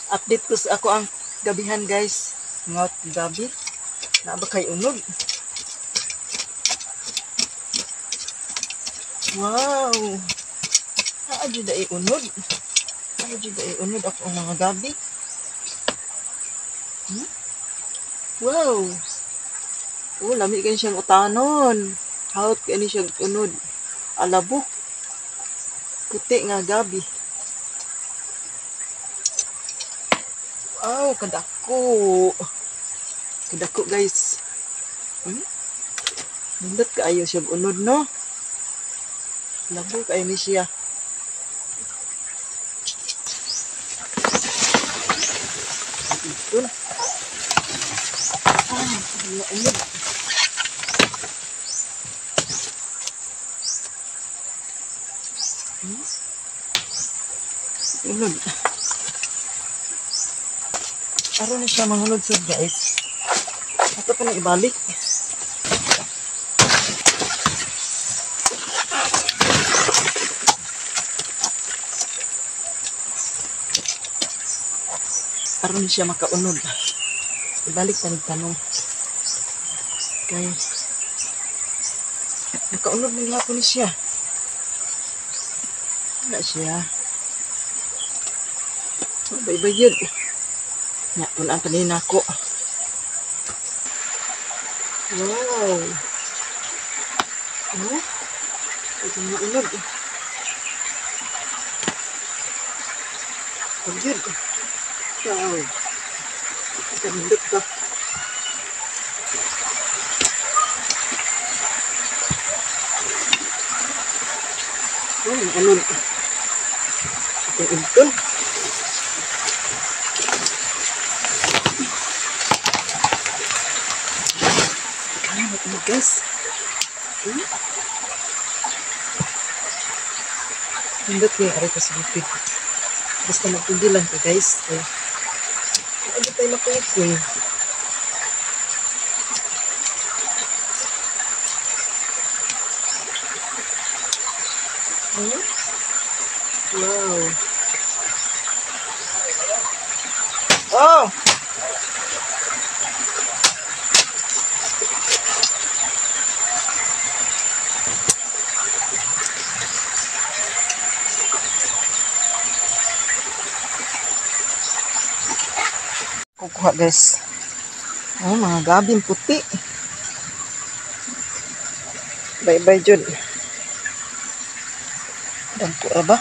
Update ko sa ako ang gabihan, guys. Ngot gabi. Naa ba kay unod? Wow. Naa jud ay unod. Naa jud ay unod ako ang mga gabi. Wow. Oh, lami kay siyang utanon. Hawt kay ni siya unod. Alabo. Puti nga gabi. Wow, kadako. Kadako, guys. Nindot kaayo siya unod, no? Labo kaayo ni siya. Ito. Ah, unod. Unod. Aron na siya mangunod sa guys. Ato pa na ibalik. Aron na siya makaunod. Ibalik tanig tanong. Kay makaunod na gihapon ni siya. Wala siya. Bye-bye yun. Nya, pulaan pa nina ako. Wow! Oh? Ito mga unod. Pagyud. Wow! Kanindot ba? Oh, mga unod. Itong intol. Guys. Nindot kayo aray ko sa bukid. Basta magtugi lang ka, guys. Kaya, agad tayo makuy-kuy. Wow. Oh! Kukuha, guys. Oh, mga gabing puti. Bye bye jud. Dangko ra ba?